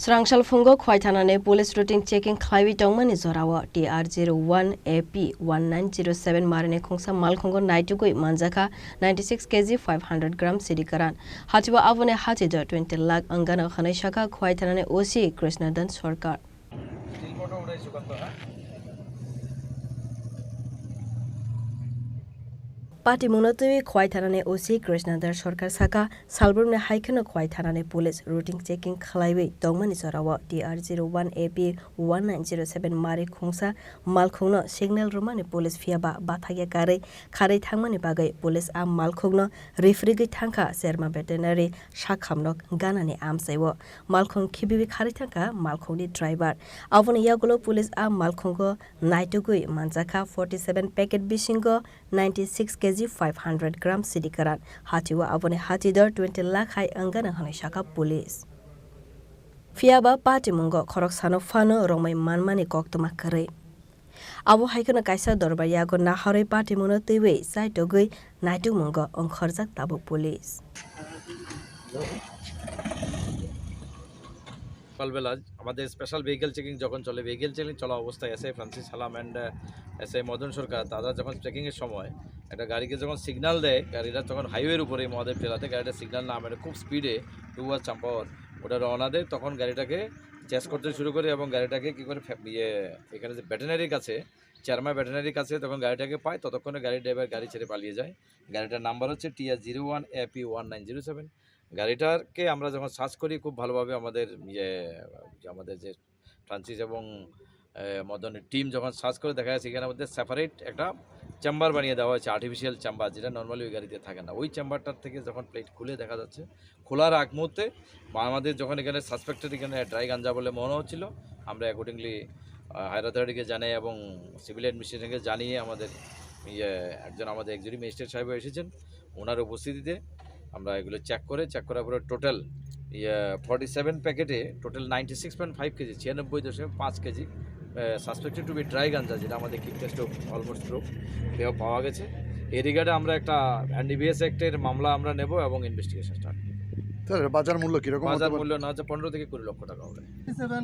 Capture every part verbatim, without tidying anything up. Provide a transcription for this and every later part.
Rangchal phungo Khwai thanani police routine checking khlaiwi tongmani jorao T R zero one A P one nine zero seven marini khungsa malkhungo naitugwi manjakha ninety six K G five hundred gram sidi kwran. Hachio aboni hachijor twenty lakh wngano hwnwi sakha Khwai thanani O C Krishnadan Sarkar. Patimungno twiwi Khwai thanani O C Krishnadan Sarkar sakha, salbrumni hai kheno Khwai thanani police routine checking khlaiwi tongmani jorao T R zero one A P one nine zero seven mari khungsa malkhungno signal rwmani police phiyaba bathakya karwi kharwi thangmani bagwi police a malkhungno rifrigwi thangkha Cherma Veterinary sakhamno ganani amchaio. Malkhung khibiwi kharwi thangkha malkhungni driver. Aboni yagulo police a malkhungo naitugwi manjakha forty seven packet bisingo ninety six K G five hundred gram sidi kwran. Hachio aboni hachidor twenty lakh hai wngano hwnwi sakha police. Phiyaba patimungo khoroksano phano romwi manmani koktwma kwrwi. Abo hai kheno kaisa dorbar yago naharwi patimungno twiwi chaitogwi naitukmungo wngkhorjak tabuk police. সকালবেলা আমাদের special vehicle checking যখন চলে, vehicle checking চলা অবস্থায় SI Francis Halam অ্যান্ড, আহ, এসআই মদন সরকার, তারা যখন চেকিংয়ের সময় একটা গাড়িকে যখন সিগন্যাল দেয়, গাড়িটা তখন হাইওয়ের উপরে মহাদেব টিলাতে গাড়িটা সিগন্যাল না মেরে খুব স্পিডে টুয়ার্ড চাম্পাওয়ার ওটা রওনা দেয়। তখন গাড়িটাকে চেস করতে শুরু করে এবং গাড়িটাকে কী করে ফে-, ইয়ে, এখানে যে ভেটেরিনারির কাছে, চেরমা ভেটেরিনারির কাছে তখন গাড়িটাকে পায়। ততক্ষণে গাড়ির ড্রাইভার গাড়ি ছেড়ে পালিয়ে যায়। গাড়িটার নাম্বার হচ্ছে TR zero one AP one nine zero seven. গাড়িটাকে আমরা যখন সার্চ করি খুব ভালোভাবে আমাদের ইয়ে, যে আমাদের যে ফ্রান্সিস এবং, এ, মদনের টিম যখন সার্চ করে দেখা যাচ্ছে এখানে মধ্যে সেপারেট একটা চেম্বার বানিয়ে দেওয়া হয়েছে, আর্টিফিশিয়াল চেম্বার, যেটা নর্মালি ওই গাড়িতে থাকে না। ওই চেম্বারটার থেকে যখন প্লেট খুলে দেখা যাচ্ছে, খোলার আগ মুহূর্তে বা আমাদের যখন এখানে সাসপেক্টেড এখানে ড্রাই গাঞ্জা বলে মনে হচ্ছিল, আমরা অ্যাকর্ডিংলি, আহ, হায়ার অথরিটিকে জানাই এবং সিভিল অ্যাডমিনিস্ট্রেশনকে জানিয়ে আমাদের ইয়ে একজন আমাদের এক্সিকিউটিভ ম্যাজিস্ট্রেট সাহেব এসেছেন, ওনার উপস্থিতিতে আমরা এগুলো চেক করে, চেক করার পরে টোটাল ইয়ে ফর্টি সেভেন প্যাকেটে total ninety six point five KG, ছিয়ানব্বই দশমিক পাঁচ কেজি, আহ, সাসপেক্টেড টু বি ড্রাই গাঞ্জা, যেটা আমাদের কিক টেস্টে অলমোস্ট প্রুফ পাওয়া গেছে। এই রিগার্ডে আমরা একটা এনডিপিএস অ্যাক্টের মামলা আমরা নেব এবং ইনভেস্টিগেশন স্টার্ট। স্যার, বাজার মূল্য কিরকম হতে বাজার পারে? মূল্য না হচ্ছে পনেরো থেকে কুড়ি লক্ষ টাকা হবে। Forty seven,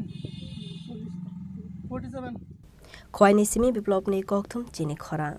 forty seven. Khwaini simi Biplopni kokthum chini khorang.